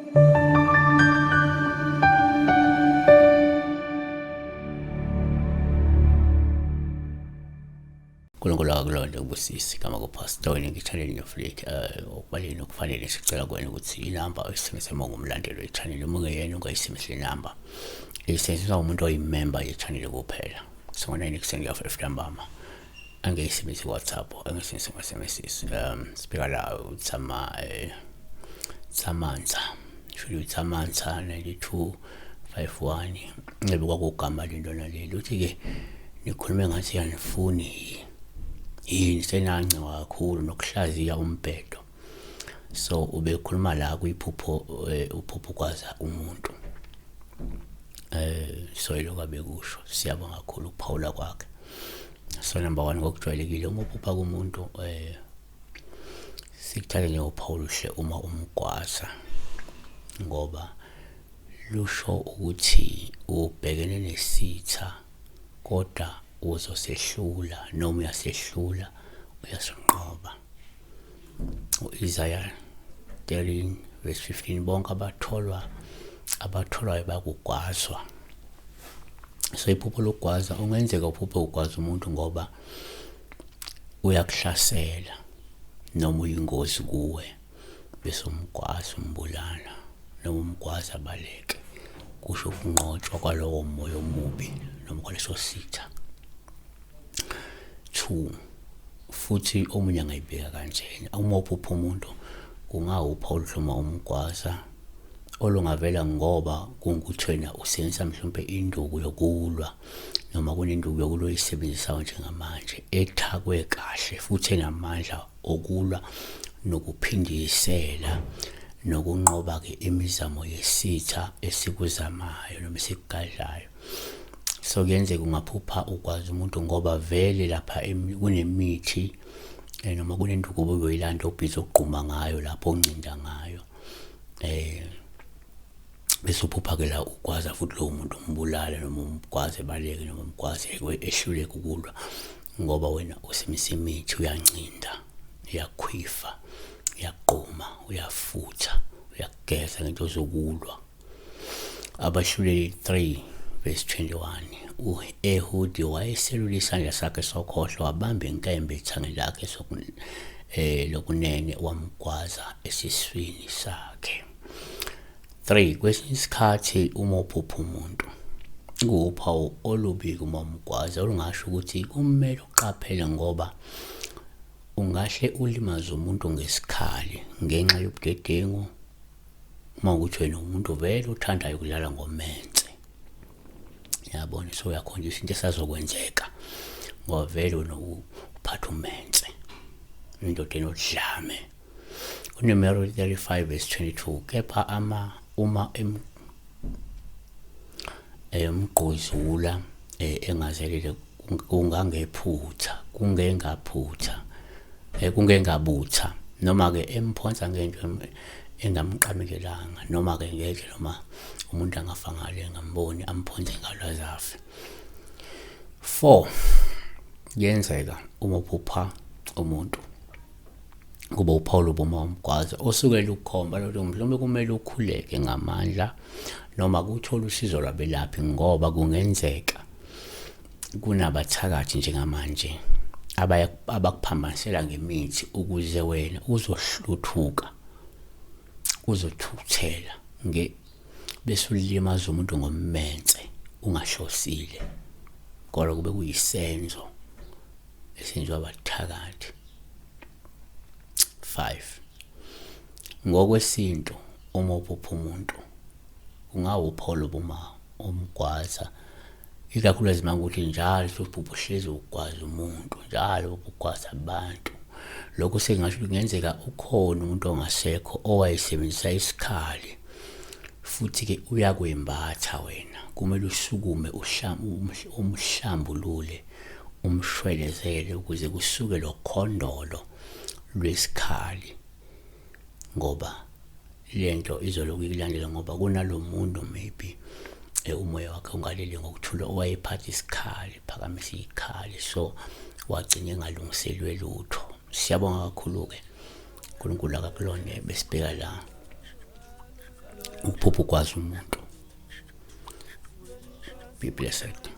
uNkulunkulu akakulonde ubusisi igama kuPastor ngithaleni noflick okubaleni okufanele sicela kuwena ukuthi inamba oyisebenzisa uma ungumlandeli we-channel uma ungeyena ungayisebenzisi le namba isetshenziswa umuntu oyimemba ye-channel kuphela. So ngo-9 ekuseni kuya ntambama angeyisebenzisi i-WhatsApp, angesebenzisi ama-SMS. Sibheka la uTsama Tsamansa shuthi uTsamansa 92 51 ngabe kwakugama lento naleli uthi-ke nikhulume ngathi anifuni yini senancengwa kakhulu nokuhlaziya umbhedo. So ubekhuluma la kwiphupho, uphupho ukwaza umuntu. So yilokho abekusho. Siyabonga kakhulu ukuphawula kwakhe. So number 1, ngokujwayelekile uma uphupha kumuntu sikuthathe njengophawu oluhle uma umgwaza, ngoba lusho ukuthi ubhekene nesitha kodwa uzosehlula noma uyasehlula, uyasinqoba. U-Isaiah 13 verse 15, bonke abatholwayo bakugwazwa. So iphupho lokugwaza, ungenzeka uphuphe ugwaza umuntu ngoba uyakuhlasela noma uyingozi kuwe, bese umgwaza umbulala noma umgwaza abaleke. Kusho ukunqotshwa kwalowo moya omubi noma kwaleso sitha. 2, futhi omunye angayibeka kanjena, uma uphupha umuntu kungawupha oluhloma umgwaza olungavela ngoba kungukuthi wena usebenzisa mhlawumbe induku yokulwa noma kunenduku yokulwa oyisebenzisayo njengamanje ethakwe kahle futhi enamandla okulwa nokuphindisela nokunqoba-ke imizamo yesitha esikuzamayo noma esikugadlayo. So kuyenzeka ungaphupha ukwazi umuntu ngoba vele lapha kunemithi noma kunenduku obuyoyilanda obhizi ogquma ngayo lapho oncinda ngayo, bese uphupha-ke la ugwaza futhi lowo muntu umbulale noma umgwaze ebaleke noma umgwaze ehluleke ukulwa ngoba wena usimisa imithi, uyancinda, uyakhwifa, uyagquma, uyafutha, uyageza ngento zokulwa. Abahluleli 3 verse 21, u-Ehudi wayeselula isandla sakhe sokhohlo wabamba inkemba ethangeni lakhe lokunene wamgwaza esiswini sakhe. 3, kwesinye isikhathi uma uphupha umuntu kuwuphawu olubi uma umgwaza olungasho ukuthi kumele uqaphele ngoba ungahle ulimaze umuntu ngesikhali ngenxa yobudedengu, uma ukuthi wena umuntu vele othandayo ukudlala ngomense. Yabona, so uyakhonjiswa into esazokwenzeka ngoba vele wena uphatha umense, indoda enodlame. UNumeri 35 verse 22, kepha ama uma emgquzula engazelele kungangephutha, kungengaphutha, kungengabutha, noma-ke emphonsa ngento engamqamekelanga, noma-ke ngeke noma umuntu angafa ngalo engamboni, amphonse ngalo aze afe. 4, kuyenzeka uma uphupha umuntu kuba uphawu lobuma umgwazo osuke lukhomba lokuthi mhlawumbe kumele ukhuleke ngamandla noma kuthola usizo lwabelaphi ngoba kungenzeka kunabathakathi njengamanje abakuphambanisela ngemithi ukuze wena uzohluthuka, uzothukuthela bese ulimaza umuntu ngommense ungahlosile, kodwa kube kuyisenzo esenziwa abathakathi. 5, ngokwesintu uma uphupha umuntu kungawuphawu lobuma umgwaza, ikakhulukazi uma kuthi njalo uphupha uhlezi ugwaza umuntu, njalo ugwaza abantu. Lokho sengingasho ukuthi kungenzeka ukhona umuntu ongasekho owayesebenzisa isikhali futhi-ke uyakwembatha wena, kumele usukume umhlambulule, umshwelezele ukuze kusuke lo khondolo lwesikhali, ngoba lento izolokhu ikulandela ngoba kunalo muntu maybe umoya wakhe ungalele ngokuthula owayephatha isikhali, phakamisa ikhali, so wagcina engalungiselwe lutho. Siyabonga kakhulu-ke, uNkulunkulu akakulonde. Besibheka la Ukuphupha ukwazi umuntu. Be blessed.